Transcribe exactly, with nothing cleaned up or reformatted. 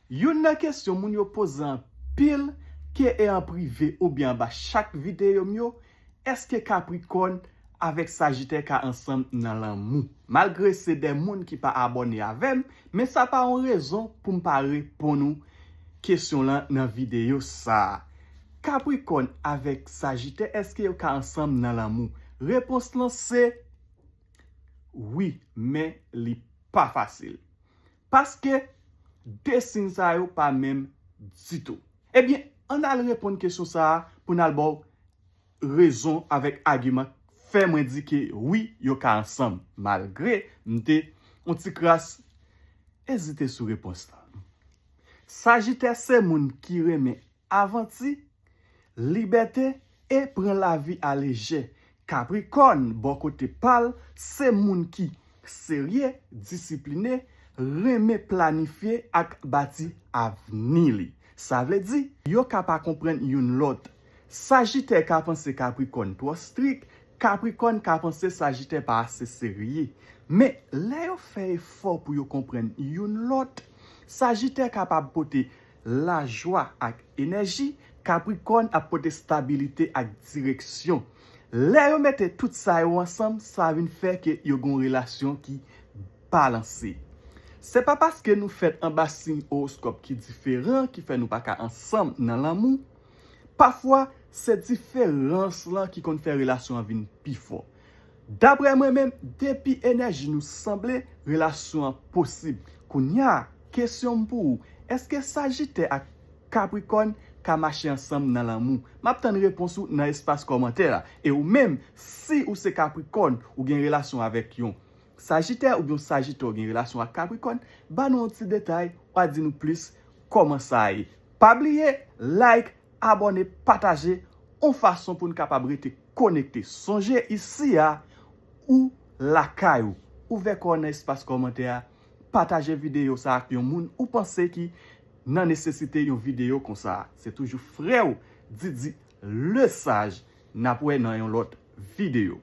Youn nan kesyon moun yo poze anpil, ke e an prive oubyen anba chak videyo m yo, èske Kaprikòn avèk Sajitè ka ansanm nan lanmou? Malgre se de moun ki pa abòne avè m, men sa pa yon rezon pou m pa reponn ou kesyon lan nan videyo sa a. Kaprikòn avèk Sajitè, èske yo ka ansanm nan lanmou? Repons lan se wi, men li pa fasil. Paske de siy sa yo pa menm ditou. Ebyen, ann al reponn kesyon sa a pou n al ba w rezon avèk agiman k fè mwen di ke wi, yo ka ansanm, malgre m te yon ti kras ezite sou repons lan. Sajitè se moun ki renmen avanti, libète e pran lavi alejè. Kaprikòn, bò kote pa l, se moun ki serye, disipline, renmen planifye ak bati avni li. Sa vle di, yo ka pa konprann youn lòt. Sajitè ka panse Kaprikòn twò strik, Kaprikòn ka panse Sajitè pa ase serye. Men, lè yo fè efò pou yo konprann youn lòt, Sajitè kapab pote lajwa ak enèji, Kaprikòn ap pote stabilite ak direksyon. Lè yo mete tout sa yo ansanm, sa vin fè ke yo gen yon relasyon ki balanse. Se pa paske nou fèt anba siy owoskòp ki diferan ki fè nou pa ka ansanm nan lanmou. Pafwa, se diferans lan ki konn fè relasyon an vin pi fò. Daprè mwen menm, depi enèji nou sanble, relasyon an posib. Kounye a, kesyon m pou ou, èske Sajitè ak Kaprikòn ka mache ansanm nan lanmou? M ap tann repons ou nan espas kòmantè a. E ou menm, si ou se Kaprikòn, ou gen relasyon avèk yon Sajitè oubyen yon Sajitè ou gen relasyon ak Kaprikòn, ba nou yon ti detay, w a di nou plis kòman sa ye. Pa bliye, like, abòne, pataje, yon fason pou n kapab rete konekte. Sonje isi a, ou lakay ou. Ouvè kò w nan espas kòmantè a, pataje videyo sa ak yon moun ou panse ki nan nesesite yon videyo konsa. Se toujou frè w, Didi Lesage. N ap wè nan yon lòt videyo.